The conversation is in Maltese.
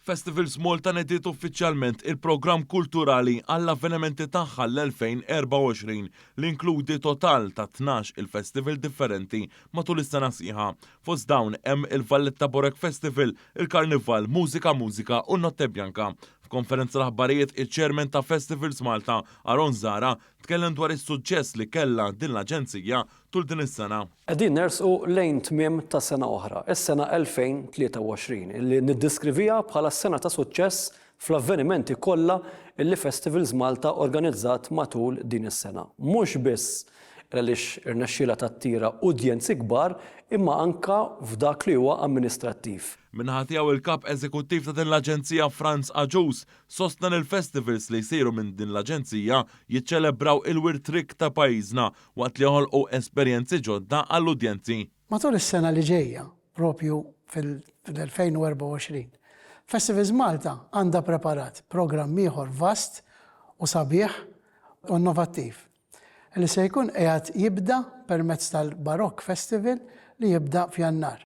Festivals Malta nediet uffiċjalment il-programm kulturali għall-avvenimenti tagħha l-2024 li inkludi total ta' 12 il-festival differenti matul is-sena sħiħa. Fost dawn hemm il-Valletta Baroque Festival, il-Karnival, Mużika Mużika u Notte Bianca. F'konferenza l-aħbarijiet, il-chairman ta' Festivals Malta, Aaron Zara, tkellem dwar is-suċċess li kellha din l-aġenzija tul din is-sena. Qegħdin nersqu lejn tmiem ta' sena oħra, is-sena 2023, illi niddeskriviha bħala sena ta' suċċess fl-avvenimenti kollha illi Festivals Malta organizzat matul din is-sena. Mhux biss għaliex irnexxielha tattira udjenzi kbar imma anka f'dak li huwa amministrattiv. Min-naħa tiegħu, il-kap eżekuttiv ta' din l-aġenzija, Franz Agius, sostna li l-festivals li jsiru minn din l-aġenzija jiċċelebraw il-wirt rik ta' pajjiżna waqt li joħolqu esperjenzi ġodda għall-udjenzi. Matul is-sena li ġejja, propju fil-2024, Festivals Malta għandha preparat programm ieħor vast u sabiħ u innovattiv li se jkun qiegħed jibda permezz tal-Baroque Festival li jibda f'Jannar.